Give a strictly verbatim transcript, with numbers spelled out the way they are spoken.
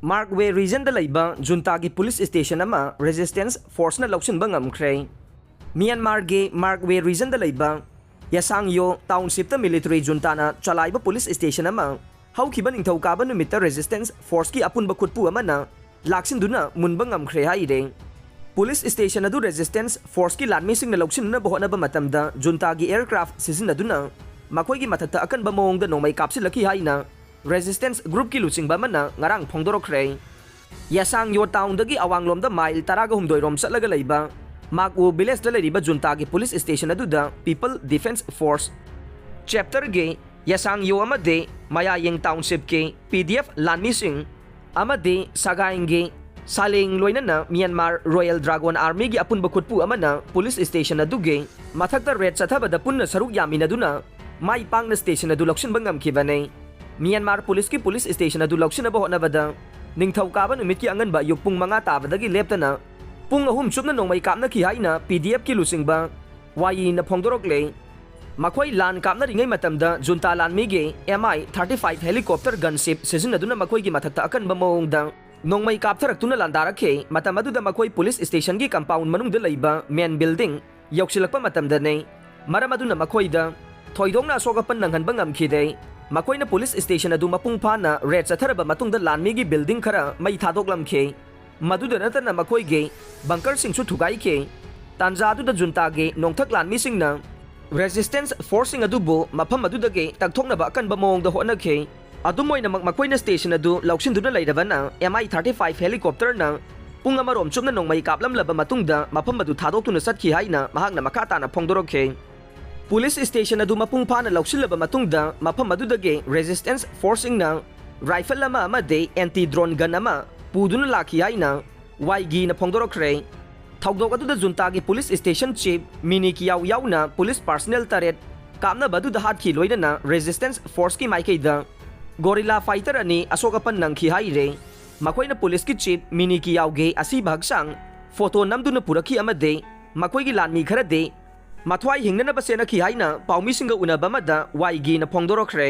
ꯃꯥꯔꯛꯋꯦ ꯔꯤꯖꯟꯗ ꯂꯩꯕ ꯖꯨꯟꯇꯥꯒꯤ police station ꯑꯃ resistance ꯐꯣꯔꯁꯅ ꯂꯧꯁꯤꯟꯕ ꯉꯝꯈ꯭ꯔꯦ꯫ ꯃ꯭ꯌꯥꯟꯃꯥꯔꯒꯤ ꯃꯥꯔꯛꯋꯦ ꯔꯤꯖꯟꯗ ꯂꯩꯕ ꯌꯥꯁꯥꯡꯌꯣ ꯇꯥꯎꯟꯁꯤꯞꯇ ꯃꯤꯂꯤꯇꯔꯤ ꯖꯨꯟꯇꯥꯅ ꯆꯂꯥꯏꯕ ꯄꯨꯂꯤꯁ ꯁ꯭ꯇꯦꯁꯟ ꯑꯃ ꯍꯧꯈꯤꯕ ꯅꯤꯡꯊꯧꯀꯥꯕ ꯅꯨꯃꯤꯠꯇ ꯔꯦꯖꯤꯁꯇꯦꯟꯁ ꯐꯣꯔꯁꯀꯤ ꯑꯄꯨꯟꯕ ꯈꯨꯠꯄꯨ ꯑꯃꯅ ꯂꯥꯛꯁꯤꯟꯗꯨꯅ ꯃꯨꯟꯕ ꯉꯝꯈ꯭ꯔꯦ ꯍꯥꯏꯔꯦ꯫ ꯄꯨꯂꯤꯁ ꯁ꯭ꯇꯦꯁꯟ ꯑꯗꯨ ꯔꯦꯖꯤꯁꯇꯦꯟꯁ ꯐꯣꯔꯁꯀꯤ ꯂꯥꯟꯃꯤꯁꯤꯡꯅ ꯂꯧꯁꯤꯟꯅꯕ ꯍꯣꯠꯅꯕ ꯃꯇꯝꯗ ꯖꯨꯟꯇꯥꯒꯤ ꯑꯦꯌꯔꯀ꯭ꯔꯥꯐ ꯁꯤꯖꯤꯟꯅꯗꯨꯅ ꯃꯈꯣꯏꯒꯤ ꯃꯊꯛꯇ ꯑꯀꯟꯕ ꯃꯑꯣꯡꯗ ꯅꯣꯡꯃꯩ ꯀꯥꯞꯁꯤꯜꯂꯛꯈꯤ ꯍꯥꯏꯅ ꯔꯦꯖꯤꯁꯇꯦꯟꯁ ꯒ꯭ꯔꯨꯞꯀꯤ ꯂꯨꯆꯤꯡꯕ ꯑꯃꯅ ꯉꯔꯥꯡ ꯐꯣꯡꯗꯣꯔꯛꯈ꯭ꯔꯦ꯫ ꯌꯥꯁꯥꯡꯌꯣ ꯇꯥꯎꯟꯗꯒꯤ ꯑꯋꯥꯡꯂꯣꯝꯗ ꯃꯥꯏꯜ ꯇꯔꯥꯒ ꯍꯨꯝꯗꯣꯏ ꯔꯣꯝ ꯆꯠꯂꯒ ꯂꯩꯕ ꯃꯥꯛꯎ ꯚꯤꯂꯦꯖꯇ ꯂꯩꯔꯤꯕ ꯖꯨꯟꯇꯥꯒꯤ ꯄꯨꯂꯤꯁ ꯁ꯭ꯇꯦꯁꯟ ꯑꯗꯨꯗ ꯄꯤꯄꯜ ꯗꯤꯐꯦꯟꯁ ꯐꯣꯔꯁ ꯆꯦꯞꯇꯔꯒꯤ ꯌꯥꯁꯥꯡꯌꯣ ꯑꯃꯗꯤ ꯃꯌꯥꯌꯦꯡ ꯇꯥꯎꯟꯁꯤꯞꯀꯤ ꯄꯤ ꯗꯤ ꯑꯦꯐ ꯂꯥꯟꯃꯤꯁꯤꯡ ꯑꯃꯗꯤ ꯁꯒꯥꯏꯡꯒꯤ ꯁꯥꯂꯦꯡ ꯂꯣꯏꯅꯅ ꯃ꯭ꯌꯥꯟꯃꯥꯔ ꯔꯣꯌꯦꯜ ꯗ꯭ꯔꯥꯒꯣꯟ ꯑꯥꯔꯃꯤꯒꯤ ꯑꯄꯨꯟꯕ ꯈꯨꯠꯄꯨ ꯑꯃꯅ ꯄꯨꯂꯤꯁ ꯁ꯭ꯇꯦꯁꯟ ꯑꯗꯨꯒꯤ ꯃꯊꯛꯇ ꯔꯦꯗ ꯆꯠꯊꯕꯗ ꯄꯨꯟꯅ ꯁꯔꯨꯛ ꯌꯥꯃꯤꯟꯅꯗꯨꯅ ꯃꯥꯏ ꯄꯥꯛꯅ ꯁ꯭ꯇꯦꯁꯟ ꯑꯗꯨ ꯂꯧꯁꯤꯟꯕ ꯉꯝꯈꯤꯕꯅꯤ꯫ ꯃ꯭ꯌꯥꯟꯃꯥꯔ ꯄꯨꯂꯤꯁꯀꯤ ꯄꯨꯂꯤꯁ ꯁ꯭ꯇꯦꯁꯟ ꯑꯗꯨ ꯂꯧꯁꯤꯟꯅꯕ ꯍꯣꯠꯅꯕꯗ ꯅꯤꯡꯊꯧꯀꯥꯕ ꯅꯨꯃꯤꯠꯀꯤ ꯑꯉꯟꯕ ꯑꯌꯨꯛ ꯄꯨꯡ ꯃꯉꯥ ꯇꯥꯕꯗꯒꯤ ꯂꯦꯞꯇꯅ ꯄꯨꯡ ꯑꯍꯨꯝ ꯆꯨꯞꯅ ꯅꯣꯡꯃꯩ ꯀꯥꯞꯅꯈꯤ ꯍꯥꯏꯅ ꯄꯤ ꯗꯤ ꯑꯦꯐꯀꯤ ꯂꯨꯆꯤꯡꯕ ꯋꯥꯏꯌꯤꯅ ꯐꯣꯡꯗꯣꯔꯛꯂꯦ꯫ ꯃꯈꯣꯏ ꯂꯥꯟ ꯀꯥꯞꯅꯔꯤꯉꯩ ꯃꯇꯝꯗ ꯖꯨꯟꯇꯥ ꯂꯥꯟꯃꯤꯒꯤ ꯑꯦꯝ ꯑꯥꯏ ꯊꯥꯔꯇꯤ ꯐꯥꯏꯚ ꯍꯦꯂꯤꯀꯣꯞꯇꯔ ꯒꯟꯁꯤꯞ ꯁꯤꯖꯤꯟꯅꯗꯨꯅ ꯃꯈꯣꯏꯒꯤ ꯃꯊꯛꯇ ꯑꯀꯟꯕ ꯃꯑꯣꯡꯗ ꯅꯣꯡꯃꯩ ꯀꯥꯞꯊꯔꯛꯇꯨꯅ ꯂꯥꯟꯗꯥꯔꯛꯈꯤ꯫ ꯃꯇꯝ ꯑꯗꯨꯗ ꯃꯈꯣꯏ ꯄꯨꯂꯤꯁ ꯁ꯭ꯇꯦꯁꯟꯒꯤ ꯀꯝꯄꯥꯎꯟ ꯃꯅꯨꯡꯗ ꯂꯩꯕ ꯃꯦꯟ ꯕꯤꯜꯗꯤꯡ ꯌꯧꯁꯤꯜꯂꯛꯄ ꯃꯇꯝꯗꯅꯤ꯫ ꯃꯔꯝ ꯑꯗꯨꯅ ꯃꯈꯣꯏꯗ ꯊꯣꯏꯗꯣꯛꯅ ꯑꯁꯣꯛ ꯑꯄꯟ ꯅꯪꯍꯟꯕ ꯉꯝꯈꯤꯗꯦ꯫ ꯃꯈꯣꯏꯅ ꯄꯨꯂꯤꯁ ꯁ꯭ꯇꯦꯁꯟ ꯑꯗꯨ ꯃꯄꯨꯡ ꯐꯥꯅ ꯔꯦꯗ ꯆꯠꯊꯔꯕ ꯃꯇꯨꯡꯗ ꯂꯥꯟꯃꯤꯒꯤ ꯕꯤꯜꯗꯤꯡ ꯈꯔ ꯃꯩ ꯊꯥꯗꯣꯛꯂꯝꯈꯤ꯫ ꯃꯗꯨꯗ ꯅꯠꯇꯅ ꯃꯈꯣꯏꯒꯤ ꯕꯪꯀꯔꯁꯤꯡꯁꯨ ꯊꯨꯒꯥꯏꯈꯤ꯫ ꯇꯥꯟꯖꯥ ꯑꯗꯨꯗ ꯖꯨꯟꯇꯥꯒꯤ ꯅꯣꯡꯊꯛ ꯂꯥꯟꯃꯤꯁꯤꯡꯅ ꯔꯦꯖꯤꯁꯇꯦꯟꯁ ꯐꯣꯔꯁꯁꯤꯡ ꯑꯗꯨꯕꯨ ꯃꯐꯝ ꯑꯗꯨꯗꯒꯤ ꯇꯛꯊꯣꯛꯅꯕ ꯑꯀꯟꯕ ꯃꯑꯣꯡꯗ ꯍꯣꯠꯅꯈꯤ꯫ ꯑꯗꯨꯝ ꯑꯣꯏꯅꯃꯛ, ꯃꯈꯣꯏꯅ ꯁ꯭ꯇꯦꯁꯟ ꯑꯗꯨ ꯂꯧꯁꯤꯟꯗꯨꯅ ꯂꯩꯔꯕꯅ ꯑꯦꯝ ꯑꯥꯏ ꯊꯥꯔꯇꯤ ꯐꯥꯏꯚ ꯍꯦꯂꯤꯀꯣꯞꯇꯔꯅ ꯄꯨꯡ ꯑꯃꯔꯣꯝ ꯆꯨꯞꯅ ꯅꯣꯡꯃꯩ ꯀꯥꯞꯂꯝꯂꯕ ꯃꯇꯨꯡꯗ ꯃꯐꯝ ꯑꯗꯨ ꯊꯥꯗꯣꯛꯇꯨꯅ ꯆꯠꯈꯤ ꯍꯥꯏꯅ ꯃꯍꯥꯛꯅ ꯃꯈꯥ ꯇꯥꯅ ꯐꯣꯡꯗꯣꯔꯛꯈꯤ꯫ ꯄꯨꯂꯤꯁ ꯁ꯭ꯇꯦꯁꯟ ꯑꯗꯨ ꯃꯄꯨꯡ ꯐꯥꯅ ꯂꯧꯁꯤꯜꯂꯕ ꯃꯇꯨꯡꯗ ꯃꯐꯝ ꯑꯗꯨꯗꯒꯤ ꯔꯦꯖꯤꯁꯇꯦꯟꯁ ꯐꯣꯔꯁꯁꯤꯡꯅ ꯔꯥꯏꯐꯜ ꯑꯃ ꯑꯃꯗꯤ ꯑꯦꯟꯇꯤ ꯗ꯭ꯔꯣꯟ ꯒꯟ ꯑꯃ ꯄꯨꯗꯨꯅ ꯂꯥꯛꯈꯤ ꯍꯥꯏꯅ ꯋꯥꯏꯒꯤꯅ ꯐꯣꯡꯗꯣꯔꯛꯈ꯭ꯔꯦ꯫ ꯊꯧꯗꯣꯛ ꯑꯗꯨꯗ ꯖꯨꯟꯇꯥꯒꯤ ꯄꯨꯂꯤꯁ ꯁ꯭ꯇꯦꯁꯟ ꯆꯤꯐ ꯃꯤꯅꯤ ꯀꯤꯌꯥꯎ ꯌꯥꯎꯅ ꯄꯨꯂꯤꯁ ꯄꯥꯔꯁꯅꯦꯜ ꯇꯔꯦꯠ ꯀꯥꯞꯅꯕ ꯑꯗꯨꯗ ꯍꯥꯠꯈꯤ ꯂꯣꯏꯅꯅ ꯔꯦꯖꯤꯁꯇꯦꯟꯁ ꯐꯣꯔꯁꯀꯤ ꯃꯥꯏꯀꯩꯗ ꯒꯣꯔꯤꯂꯥ ꯐꯥꯏꯇꯔ ꯑꯅꯤ ꯑꯁꯣꯛ ꯑꯄꯟ ꯅꯪꯈꯤ ꯍꯥꯏꯔꯦ꯫ ꯃꯈꯣꯏꯅ ꯄꯨꯂꯤꯁꯀꯤ ꯆꯤꯐ ꯃꯤꯅꯤ ꯀꯤꯌꯥꯎꯒꯤ ꯑꯁꯤꯕ ꯍꯛꯆꯥꯡ ꯐꯣꯇꯣ ꯅꯝꯗꯨꯅ ꯄꯨꯔꯛꯈꯤ ꯑꯃꯗꯤ ꯃꯈꯣꯏꯒꯤ ꯂꯥꯟꯃꯤ ꯈꯔꯗꯤ ꯃꯊ꯭ꯋꯥꯏ ꯍꯤꯡꯅꯅꯕ ꯆꯦꯟꯅꯈꯤ ꯍꯥꯏꯅ ꯄꯥꯎꯃꯤꯁꯤꯡꯒ ꯎꯅꯕ ꯑꯃꯗ ꯋꯥꯏꯒꯤꯅ ꯐꯣꯡꯗꯣꯔꯛꯈ꯭ꯔꯦ꯫